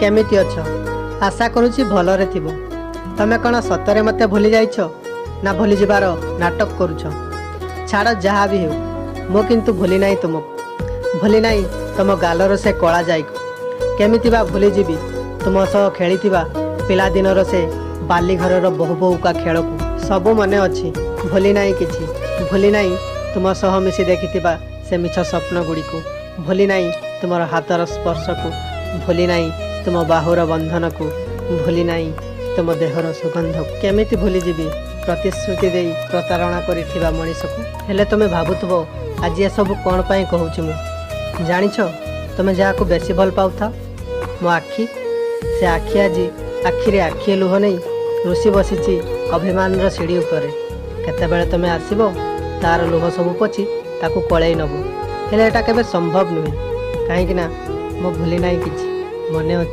କେମିତି ଅଛ? ଆଶା କରୁଛି ଭଲରେ ଥିବ। ତମେ କ'ଣ ସତରେ ମୋତେ ଭୁଲି ଯାଇଛ ନା ଭୁଲିଯିବାର ନାଟକ କରୁଛ? ଛାଡ଼, ଯାହା ବି ହେଉ, ମୁଁ କିନ୍ତୁ ଭୁଲି ନାହିଁ ତୁମକୁ। ଭୁଲି ନାହିଁ ତୁମ ଗାଲର ସେ କଳା ଯାଇକୁ। କେମିତି ବା ଭୁଲିଯିବି ତୁମ ସହ ଖେଳିଥିବା ପିଲାଦିନର ସେ ବାଲିଘରର ବୋହୁ ବୋହୁକା ଖେଳକୁ? ସବୁ ମନେ ଅଛି, ଭୁଲି ନାହିଁ କିଛି। ଭୁଲି ନାହିଁ ତୁମ ସହ ମିଶି ଦେଖିଥିବା ସେ ମିଛ ସ୍ୱପ୍ନ ଗୁଡ଼ିକୁ। ଭୁଲି ନାହିଁ ତୁମର ହାତର ସ୍ପର୍ଶକୁ। ଭୁଲି ନାହିଁ ତୁମ ବାହୁର ବନ୍ଧନକୁ। ଭୁଲି ନାହିଁ ତୁମ ଦେହର ସୁଗନ୍ଧକୁ। କେମିତି ଭୁଲିଯିବି ପ୍ରତିଶ୍ରୁତି ଦେଇ ପ୍ରତାରଣା କରିଥିବା ମଣିଷକୁ? ହେଲେ ତୁମେ ଭାବୁଥିବ, ଆଜି ଏସବୁ କ'ଣ ପାଇଁ କହୁଛି ମୁଁ। ଜାଣିଛ, ତୁମେ ଯାହାକୁ ବେଶୀ ଭଲ ପାଉଥାଅ, ମୋ ଆଖି, ସେ ଆଖି ଆଜି ଆଖିରେ ଆଖିଏ ଲୁହ ନେଇ ରୁଷି ବସିଛି ଅଭିମାନର ସିଡ଼ି ଉପରେ। କେତେବେଳେ ତୁମେ ଆସିବ, ତାର ଲୁହ ସବୁ ପୋଛି ତାକୁ କୋଳେଇ ନେବ। ହେଲେ ଏଇଟା କେବେ ସମ୍ଭବ ନୁହେଁ, କାହିଁକି ନା ମୁଁ ଭୁଲି ନାହିଁ କିଛି, ମନେ ଅଛି।